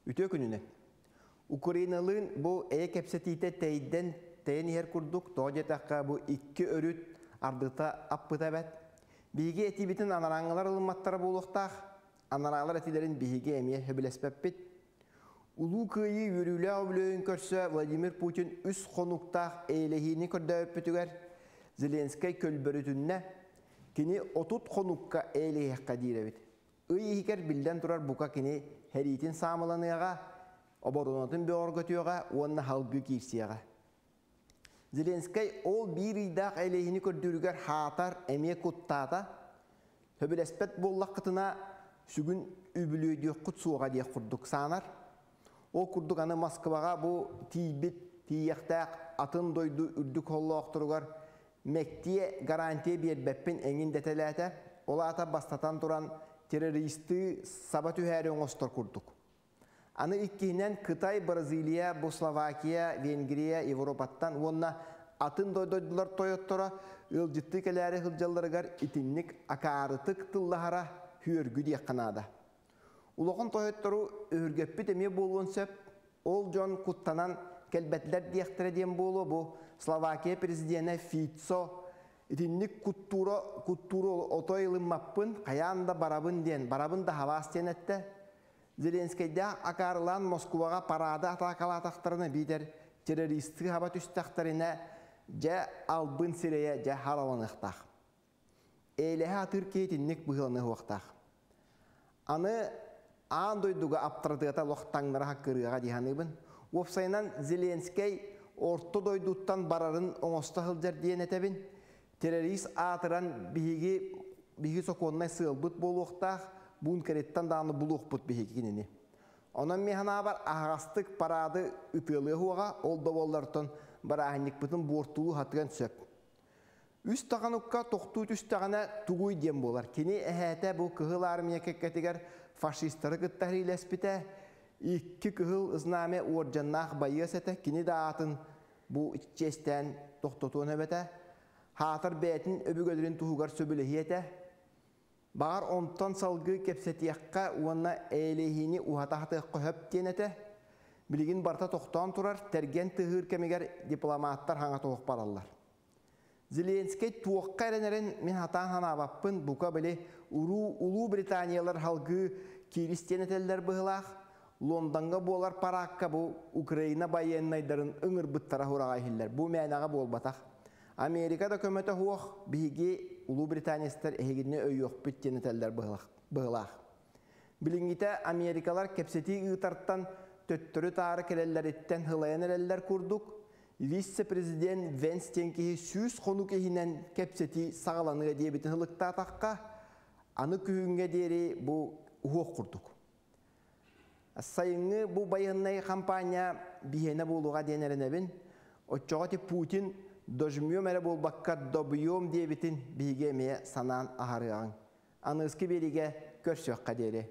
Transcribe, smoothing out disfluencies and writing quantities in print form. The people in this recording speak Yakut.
Үтүө күнүнэн. Украиналыын бу эйэ кэпсэтиитэ тэйдэн тэйэн иһэр курдук, тоҕо диэтэххэ бу икки өрүт ардыта аппыта эбэт. Биһиги этиибитин анарааҥҥылар ылымматтара буолуохтаах. Анараалар этилэрин биһиги эмиэ сөбүлэспэппит. Улуу Кыайыы үөрүүлээх үбүлүөйүн көрсө Владимир Путин үс хонуктаах эйэлэһиини көрдөөбүппүтүгэр Зеленскэй көлбөрүтүннэ. Кини 30 хонукка эйэлэһиэххэ диир эбит. Ый иһигэр биллэн турар бука кини сэриитин саамыланыаҕа, оборуонатын бөҕөргөтүөҕэ уонна салгыы киирсиэҕэ. Зеленскэй ол биир ыйдаах эйэлэһиини көрдүүрүгэр хаатар эмиэ куттаата. Сөбүлэспэт буоллаххытына сүгүн үбүлүөйдүөххүт суоҕа диэх курдук саанар. Ол курдук аны Москваҕа бу тиийбит тиийиэхтээх атын дойду үрдүк холлоохторугар мэктиэ гарантия биэрбэппин эҥин дэтэлээтэ. Ол аата бастатан туран террористыы саба түһээри оҥостор курдук. Аны иккиһинэн Кытай, Бразилия, бу Словакия, Венгрия, Европаттан уонна атын дойдулар тойотторо ыалдьыттыы кэлээри сылдьалларыгар итинник акаарытык тыллаһара үөргү диэххэ наада. Улахан тойоттору өһүргэппит эмиэ буолуон сөп. Ол дьон куттанан кэлбэтилэр диэхтэрэ диэн буолуо бу Словакия президенэ Фицо итинник куттуура куттуура отой ылыммаппын, хайаан да барабын диэн, барабын да хабаас диэн эттэ. Зеленскэйдээх акаарылаан Москубаҕа параады атаакалаатахтарына биитэр террористыы хаба түстэхтэринэ дьэ албын сирэйэ дьэ хараланыахтаах. Эйлэһэ атыыр киһи итинник быһыыланыахтаах. Аны аан дойдуга аптарытыата лох таҥнара хаккырыаҕа дии саныыбын. Уопсайынан Зеленскэй орто дойдуттан барарын оҥосто сылдьар диэн этэбин. Террорист аатыран биһиги биһиги сокуоннай сыалбыт буолуохтаах, бункериттан даҕаны булуохпут биһиги кинини. Онон мин санаабар аһаҕастык параады ытыалыа уоҕа, ол да буоллартан барааһынньыкпытын буортулуу хатыан сөп. Үс таҕанукка тохтуу түстэҕинэ тугуй диэн буолар. Кини эһээтэ бу Кыһыл Армия кэккэтигэр фашистары кытта сэриилэспитэ. Икки кыһыл знамя уордьаннаах байыас этэ. Кини да аатын бу чиэстээн тохтотуон эбэтэ. Хаатар бэйэтин өбүгэлэрин туһугар сөбүлэһиэ этэ. Баҕар онтон салгыы кэпсэтиэххэ уонна эйэлэһиини уһата хатыахха сөп диэн этэ. Билигин барыта тохтоон турар, тэргэн тыһыыр кэмигэр дипломаттар хаҥа туох бараллар. Зеленскэй туохха эрэнэрин мин хатаан ханаабаппын, бука били уруу Улуу Британиялар халгыы кииристиэн этэллэр быһылаах. Лондоҥҥа буолар параакка бу Украина байыаннайдарын ыҥырбыттара хураҕа иһиллэр. Бу мээнэҕэ буолбатах. Америка да көмөтө суох, биһиги Улуу Британецтар эһигини өйүөхпүт диэн этэллэр быһылаах. Билиҥҥитэ Америкалар кэпсэтии ыытартан төттөрү-таары кэлэллэриттэн һылайан эрэллэр курдук, вице-президент Венс диэн киһи 100 хонук иһинэн кэпсэтии саҕаланыа диэбитин ылыктаатахха, аны күһүҥҥэ диэри бу уһуох курдук. Сайыҥҥы бу байыаннай хампаанньа биһиэнэ буолуоҕа диэн эрэнэбин. Оччоҕо ти Путин дожмем эрэ буолбакка добьем диэбитин биһиги эмиэ санаан аһарыаҕыҥ. Аныгыскы биэриигэ көрсүөххэ диэри.